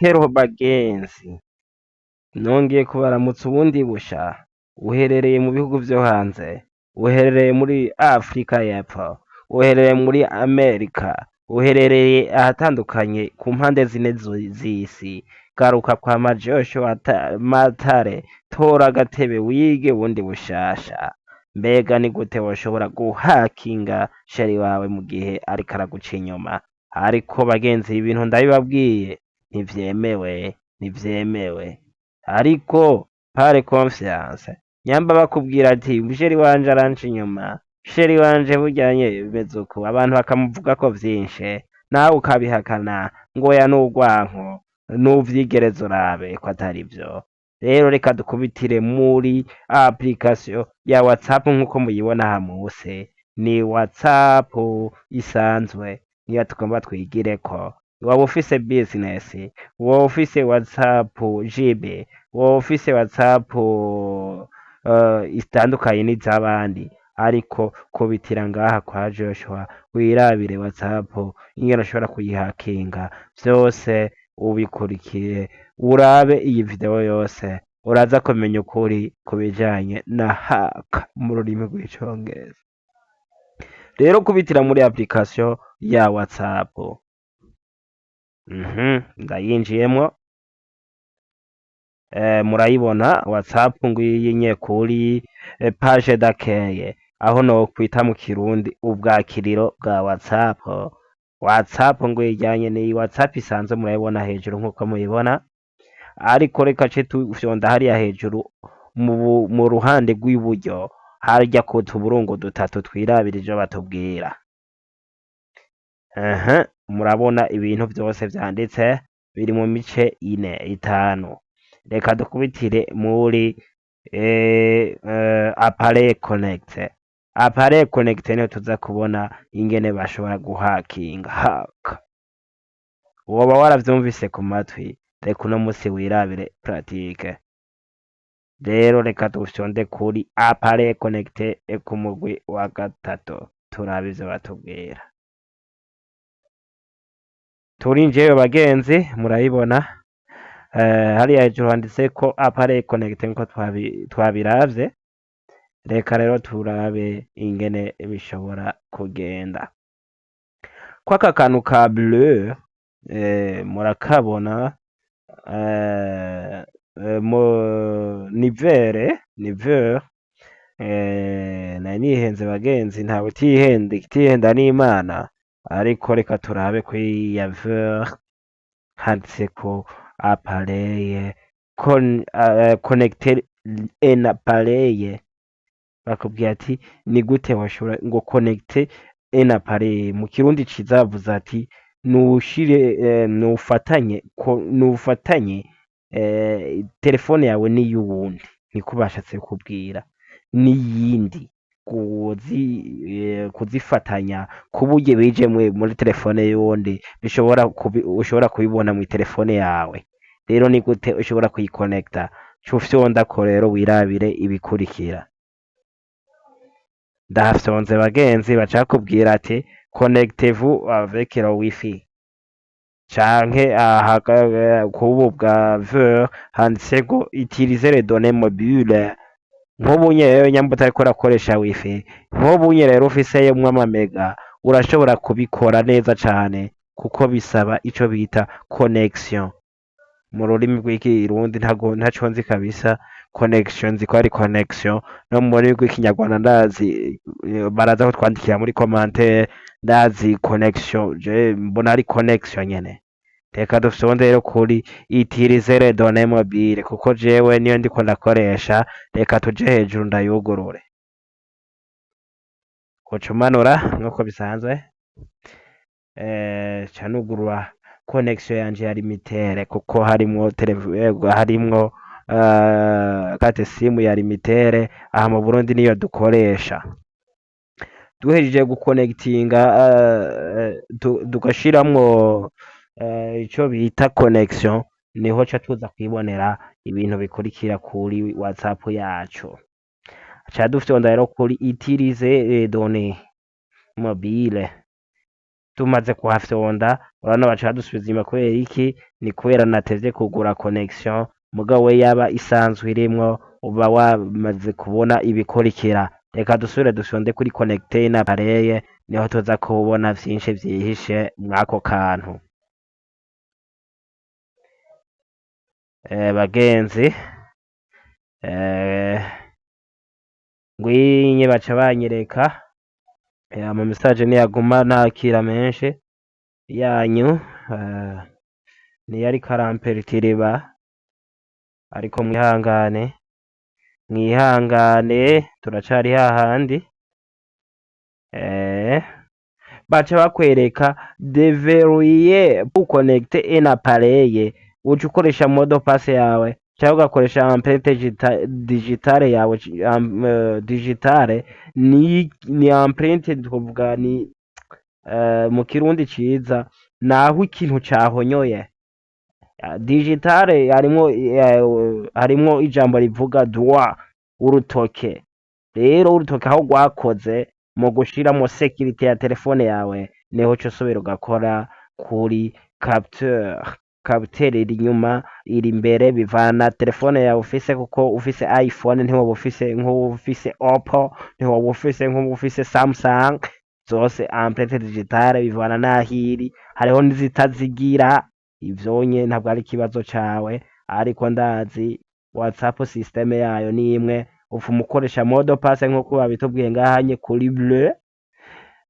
Hello bagenzi, nongeye kubaramutsa ubundi busha. Uherereye mu bihugu vyo hanze, uherereye muri Afrika y'Epfo, uherereye muri Amerika, uherereye ahatandukanye ku mpande zine z'isi, garuka kwa Majosho Matare, tora agatebe wige bundi bushasha. Mbega ni gute woshobora guhakinga chéri wawe mu gihe ariko araguca inyuma? Ariko bagenzi, ibintu ndabibabwiye, ntivyemewe, ntivyemewe. Ariko par confiance, nyamba bakubwira ati chéri wanje aranca inyuma, chéri wanje buryanye bimeze uku, abantu bakamuvugako vyinshi, nawe ukabihakana ngo oya n'urwanko, nuvyigereza urabe ko atari vyo. Rero reka dukubitire muri application ya WhatsApp nkuko muyibona aha musi, ni WhatsApp isanzwe niyo tugomba twigireko. Woba ufise business, woba ufise WhatsApp GB, woba ufise WhatsApp itandukanye n'izabandi, ariko kubitira ngaha kwa Joshua wirabire WhatsApp ingene ushobora kuyihakinga, vyose ubikurikire, urabe iyi video yose, uraza kumenya ukuri ku bijanye na hack mu rurimi rw'icongereza. Rero kubitira muri application ya WhatsApp. Ndayinjiyemwo. Murayibona WhatsApp ngiyi nye kuri page d'accueil, aho nokwita mu Kirundi ubwakiriro bwa WhatsApp. WhatsApp ngo ijanye ni WhatsApp isanzwe, murayibona hejuru nkuko muyibona, ariko reka ce tufyonda hariya hejuru mu ruhande rw'iburyo harya ku tuburungu dutatu, twirabira ivyo batubwira. Aha murabona ibintu vyose vyanditse biri mu mice ine, itanu. Reka dukubitire muri appareil connecté. Appareil connecté niho tuza kubona ingene bashobora guhakinga, hack. Woba waravyumvise ku matwi, reka uno musi wirabire pratique. Rero reka dufyonde kuri appareil connecté ku mugwi wa gatatu, turabe ivyo batubwira. Turinjiyeyo bagenzi, murayibona hariya hejuru handitseko appareil connecté nkuko twabiravye. Reka rero turabe ingene bishobora kugenda. Kwaka kantu ka bleu murakabona, ni vert, ni vert. Nari nihenze bagenzi, ntawe utihenda, ikitihenda n'Imana, ariko reka turabe kuri ya vert handitseko appareil connecter un appareil. Bakubwira ati ni gute washobora ngo connecter un appareil? Mu Kirundi ciza bavuze ati nushire nufatanye ko nufatanye telefone yawe n'iyuwundi, niko bashatse kubwira, n'iyindi kuzifatanya kuburyo bije muri telefone y'uwundi bishobora ushobora kubibona mu telefone yawe. Rero ni gute ushobora kuyikonekta? Ca ufyondako rero wirabire ibikurikira. Ndahafyonze bagenzi, baca bakubwira ati connectez-vous avec le wifi, canke aha kubu bwa vert handitseko utiliser les données mobiles. Nk'ubu nye rero nyamba utariko urakoresha wifi, nk'ubu nye rero ufiseyemwo amamega, urashobora kubikora neza cane, kuko bisaba ico bita connexion mu rurimi rw'ikirundi. Ntago ntaco nzi kabisa, connexion nzi ko ari connexion, no mu rurimi rw'Ikinyarwanda ndazi, baraza kutwandikira muri commentaire. Ndazi connexion, je mbona ari connexion nyene. Reka dufyonde rero kuri utiliser les données mobiles, kuko jewe niyo ndiko ndakoresha. Reka tuje hejuru ndayugurure, uca umanura nkuko bisanzwe, ca nugurura connexion yanje ya Lumitel, kuko harimwo harimwo carte SIM ya Lumitel. Aha mu Burundi niyo dukoresha. Duhejeje gukonekitinga, tugashiramwo ico bita connexion, niho ca tuza kwibonera ibintu bikurikira kuri WhatsApp yacu. Ca dufyonda rero kuri utiliser les données mobiles. Tumaze kuhafyonda, urabona baca badusubiza inyuma. Kubera iki? Ni kubera natevye kugura connexion. Mugabo we yaba isanzwe irimwo, uba wamaze kubona ibikurikira. Reka dusubire dufyonde kuri connecter un appareil, niho tuza kubona vyinshi vyihishe mwako kantu. Bagenzi, ngwinye baca banyereka ama message, niyaguma nakira menshi yanyu, niyo ariko arampertiriba, ariko mwihangane, mwihangane, turacari hahandi. Baca bakwereka déverrouiller pour connecter un appareil. Uca ukoresha mot de passe yawe cyangwa ugakoresha empreinte digitale yawe. Digitale ni empreinte, twovuga ni mu Kirundi ciza naho ikintu cahonyoye. Digitale harimwo ijambo rivuga doigt, urutoke. Rero urutoke aho rwakoze mu gushiramo sécurité ya telefone yawe, niho uca usubira ugakora kuri capteur. Capteur iri inyuma, iri imbere, bivana telefone yawe ufise, kuko ufise iPhone ntiwoba ufise nk'uwufise Oppo, ntiwoba ufise nk'uwufise Samsung. Zose empreinte digitale bivana n'aho iri, hariho n'izitazigira. Ivyonye ntabwo ari ikibazo cawe, ariko ndazi WhatsApp système yayo ni imwe. Ufuma ukoresha mot de passe nk'uko babitubwiye ngahanye kuri bleu,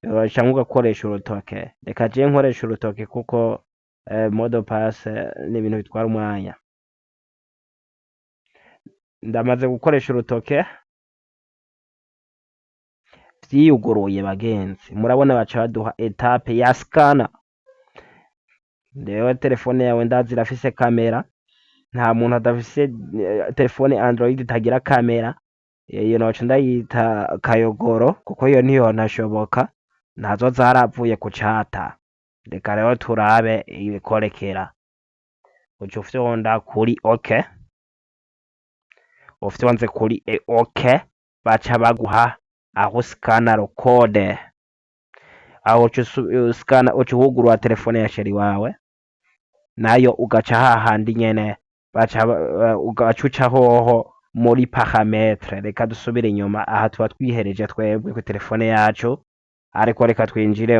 canke ugakoresha urutoke. Reka jewe nkoresha urutoke kuko mot de passe ni ibintu bitwara umwanya. Ndamaze gukoresha urutoke, vyiyuguruye. Bagenzi, murabona baca baduha étape ya scanner. Rero telefone yawe ndazi irafise kamera, nta muntu adafise telefone Android itagira kamera. Iyo noca ndayita kayogoro, kuko iyo ntiyonashoboka, nazo zaravuye kucata. Reka rero turabe ibikorekera. Uca ufyonda kuri OK. Ufyonze kuri OK, baca baguha aho scanner code, aho uca uskana, uca wugurura telefone ya chéri wawe, nayo ugaca hahandi nyene, baca ugaca uca hoho muri paramètres. Reka dusubire inyuma, aha tuba twihereje twebwe ku telefone yacu, ariko reka twinjire,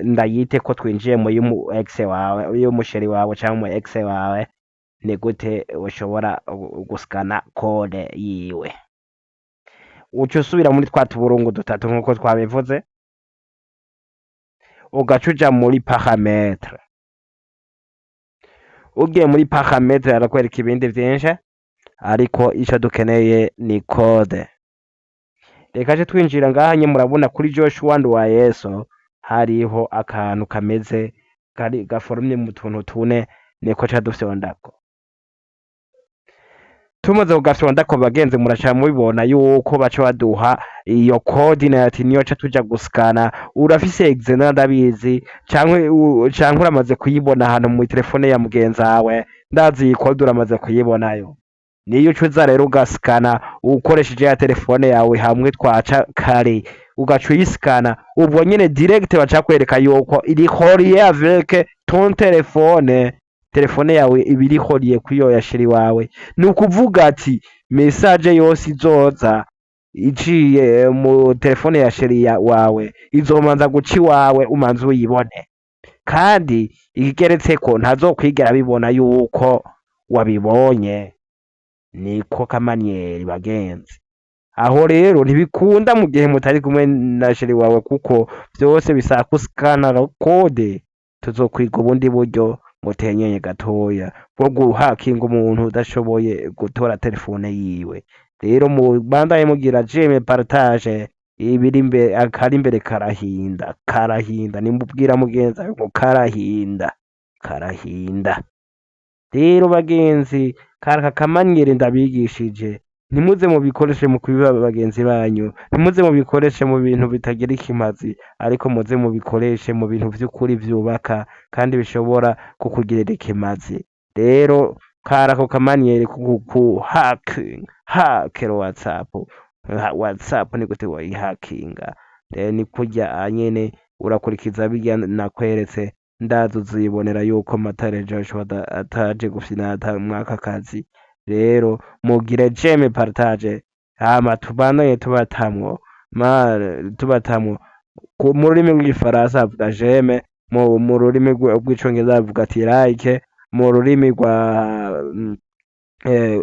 ndayite ko twinjiye muri mu ex wawe, y'umu chéri wawe cyangwa mu ex wawe. Ni gute ushobora guskana code yiwe? Uca usubira muri twa tuburungu dutatu nk'uko twabivuze, ugaca uja muri paramètres. Ugiye muri paramètres, arakwereka ibindi vyinshi, ariko ico dukeneye ni code. Reka ce twinjira ngaha nye. Murabona kuri Joshua Nduwayesu hariho akantu kameze kari gaforumye mu tuntu tune, niko ca dufyondako. Tumaze kugafyondako, bagenzi, muraca mubibona yuko baca baduha iyo coordinate, niyo ca tuja guskana. Urafise Xena, ndabizi, canke uramaze kuyibona ahantu mu telefone ya mugenzi wawe. Ndazi iyi code uramaze kuyibonayo. Niyo uca uza rero ugaskana ukoresheje ya telefone yawe hamwe twaca kare, ugaca uyiskana ubwo nyene direct, baca kwereka yuko iri relié avec ton téléphone. Telefone yawe iba iri reliée kuri ya chéri wawe. Ni ukuvuga ati message yose izoza iciye mu telefone ya chéri wawe izomanza guca iwawe, umanze uyibone. Kandi ikigeretseko, ntazokwigera abibona yuko wabibonye. Niko kamanyeri, bagenzi. Aho rero ntibikunda mu gihe mutari kumwe na chéri wawe, kuko vyose bisaba kuskana code. Tuzokwiga ubundi buryo mutenyenye gatoya bwo guhakinga umuntu udashoboye gutora telefone yiwe. Rero mubandanye mugira j'aime, partage, ibiri imbere, akari imbere karahinda, karahinda. Nimubwira mugenzi wawe ngo karahinda, karahinda. Rero bagenzi, kari akamanyere ndabigishije, ntimuze mubikoreshe mu kubiba bagenzi banyu, ntimuze mubikoreshe mu bintu bitagira ikimazi, ariko muze mubikoreshe mu bintu vy'ukuri vyubaka kandi bishobora kukugirira ikimazi. Rero kari ako kamanyere ku hacking, hacker WhatsApp. WhatsApp ni gute wayihakinga? Rero ni kurya nyene. Urakurikiza birya nakweretse, ndazi uzibonera yuko Matare Joshua ataje gufyinata mwaka kazi. Rero mugire j'aime, partage, hama tubandanye tubatamwo tubatamwo. Mu rurimi rw'igifaransa bavuga j'aime, mu rurimi rw'icongereza bavuga ati like, mu rurimi rwa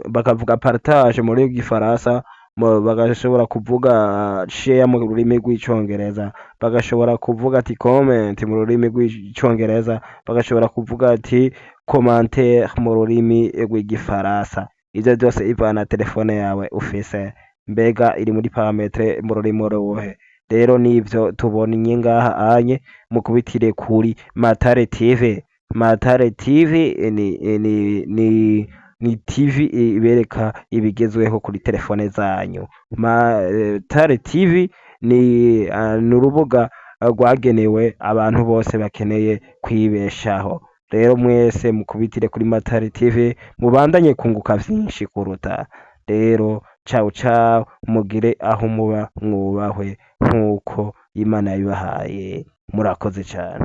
bakavuga partage mu rurimi rw'igifaransa, bagashobora kuvuga share mu rurimi rw'icongereza, bagashobora kuvuga ati comment mu rurimi rw'icongereza, bagashobora kuvuga ati commentaire mu rurimi rw'igifaransa. Ivyo vyose ivana na telefone yawe ufise, mbega iri muri paramètre mu rurimi ruhe. Rero nivyo tubonye ngaha anye. Mukubitire kuri Matare TV. Matare TV ni TV ibereka ibigezweho kuri telefone zanyu. Matare TV ni urubuga rwagenewe abantu bose bakeneye kwibeshaho. Rero mwese mukubitire kuri Matare TV, mubandanye kunguka vyinshi kuruta. Rero ciao ciao, mugire aho muba mwubahwe nk'uko Imana yabibahaye. Murakoze cane.